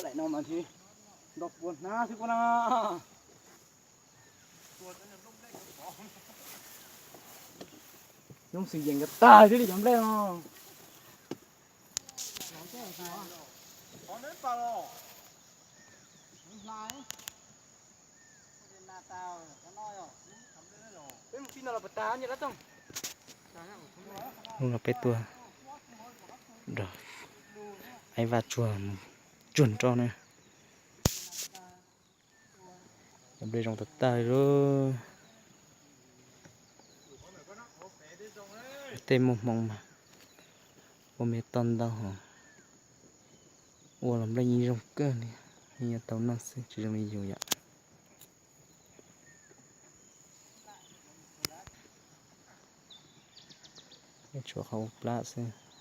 Daim no mas ntshe nto puas hnab xwb koj na. Yooj xwm yeem kiag tag thiab li cov nplej no. Hnub no peb tuaj nrog Aib Vaj tsuag, tsuag nroj na. Cov nplej zoo tag tag li. Tej muaj hmoo mas ua me toj ntau hos, ua los nplej yeej zoo kawg li, yeej yuav tau noj xwb tsis zoo li yus yom. Tshuav qhov ua plab xwb.